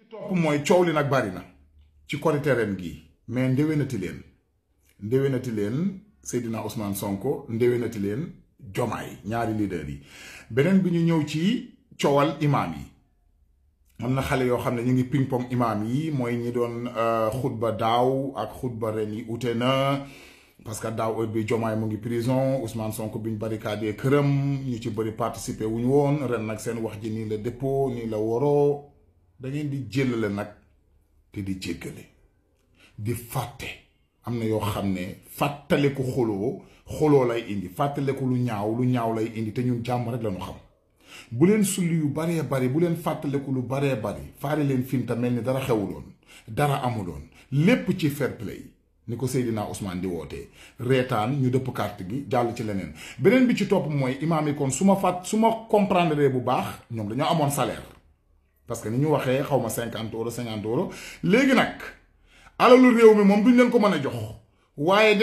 topp mooy coow li nag bari na ci Korité ren gi mais ndéwénati leen Seydina Ousmane Sonko ndéwénati leen Diomaye ñaari leader yi beneen bi ñu ñëw ci coowal imaam yi am na xale yoo xam ne ñu ngi ping pong imaam yi mooy ñi doon xutba daaw ak xutba ren yi ute na parce que daaw heure bi Diomaye mu ngi prison Ousmane Sonko bi ñu barricadé këram ñu ci bëri participer wuñu woon ren nag seen wax ji nii la dépôt nii la waroo da ngeen di jëlale nag te di jéggale di fàtte am na yoo xam ne fàttaleku xoloo lay indi fàttaleku lu ñaaw lay indi te ñun jàmm rek la ñu xam bu leen sulli yu baree bari bu leen fàttaleku lu baree bari faare leen finta mel ni dara xewuloon dara amuloon lépp ci fair play ni ko Seydina Ousmane di wootee reetaan ñu dëpp carte gi jàll ci leneen beneen bi ci topp mooy imaam yi kon su ma comprendre bu baax ñoom dañoo amoon salaire parce que ni ñu waxee xaw ma 50 euros 50 euros léegi nag alalu réew mi moom duñ leen ko mën a jox waaye